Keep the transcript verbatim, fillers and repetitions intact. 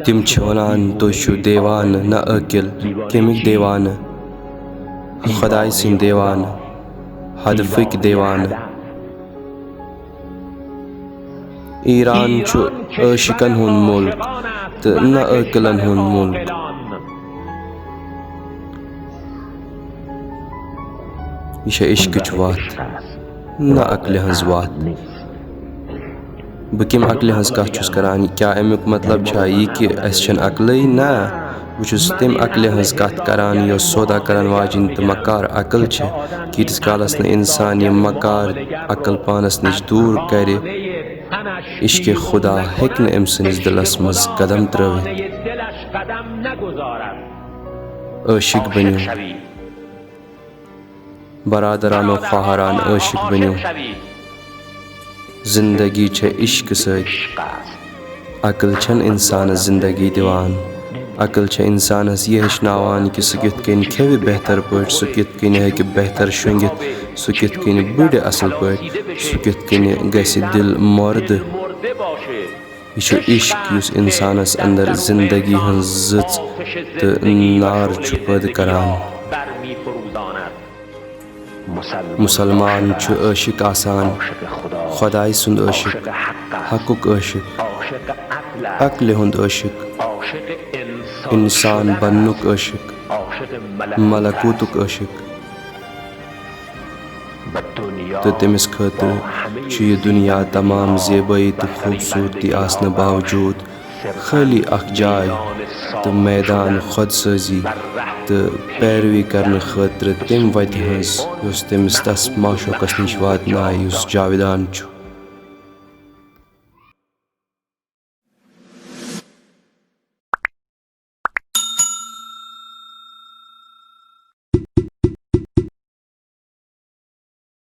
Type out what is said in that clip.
تِم چھِ وَنان، "تُہۍ چھِو دیوانہٕ، نہ عٲقِل۔" کَمِکۍ دیوانہٕ؟ خۄداے سٕنٛدۍ دیوانہٕ، ہدفٕکۍ دیوانہٕ۔ ایران چھُ عٲشِقن ہُنٛد مُلک تہٕ نہ عٲقِلن ہُنٛد مُلک۔ یہِ چھےٚ عشقٕچ وَتھ، نہ عقلہِ ہٕنٛز وَتھ۔ بہٕ کَمہِ عقلہِ ہٕنٛز کَتھ چھُس کَران؟ کیٛاہ اَمیُک مطلب چھا یہِ کہِ اَسہِ چھَنہٕ عقلٕے؟ نہ، بہٕ چھُس تَمہِ عقلہِ ہٕنٛز کَتھ کَران، یۄس سودا کَرَن واجیٚنۍ تہٕ مکار عقل چھِ۔ کہِ ییٖتِس کالَس نہٕ اِنسان یہِ مکار عقل پانَس نِش دوٗر کَرِ، عشقِ خدا ہیٚکہِ نہٕ أمۍ سٕنٛدِس دِلَس منٛز قدم ترٛٲوِتھ۔ عٲشِق بٔنِو۔ برادرانو خواہران عٲشِق بٔنِو۔ زِندگی چھےٚ عشقہٕ سۭتۍ۔ عقل چھَنہٕ اِنسانَس زِندگی دِوان۔ عقل چھےٚ اِنسانَس یہِ ہیٚچھناوان کہِ سُہ کِتھ کٔنۍ کھیٚوِ بہتر پٲٹھۍ، سُہ کِتھ کٔنۍ ہیٚکہِ بہتر شۄنٛگِتھ، سُہ کِتھ کٔنۍ بٕڈِ اَصٕل پٲٹھۍ، سُہ کِتھ کٔنۍ گژھِ دِل مۄردٕ۔ یہِ چھُ عشق یُس اِنسانَس اندر زِندگی ہٕنٛز زٕژ تہٕ نار چھُ پٲدٕ کران۔ مُسلمان چھُ عٲشِق آسان، خۄداے سُنٛد عٲشِق، حقُک عٲشِق، عقلہِ ہُنٛد عٲشِق، اِنسان بننُک عٲشِق، ملکوٗتُک عٲشِق۔ تہٕ تٔمِس خٲطرٕ چھُ یہِ دُنیا تمام زیبٲیی تہٕ خوٗبصوٗرتی آسنہٕ باوجوٗد خٲلی اکھ جاے تہٕ میدان خۄد سٲزی تہٕ پیروی کرنہٕ خٲطرٕ تَمہِ وَتہِ ہٕنٛز، یۄس تٔمِس تَس معشوقس نِش واتنایہِ، یُس جاویدان چھُ۔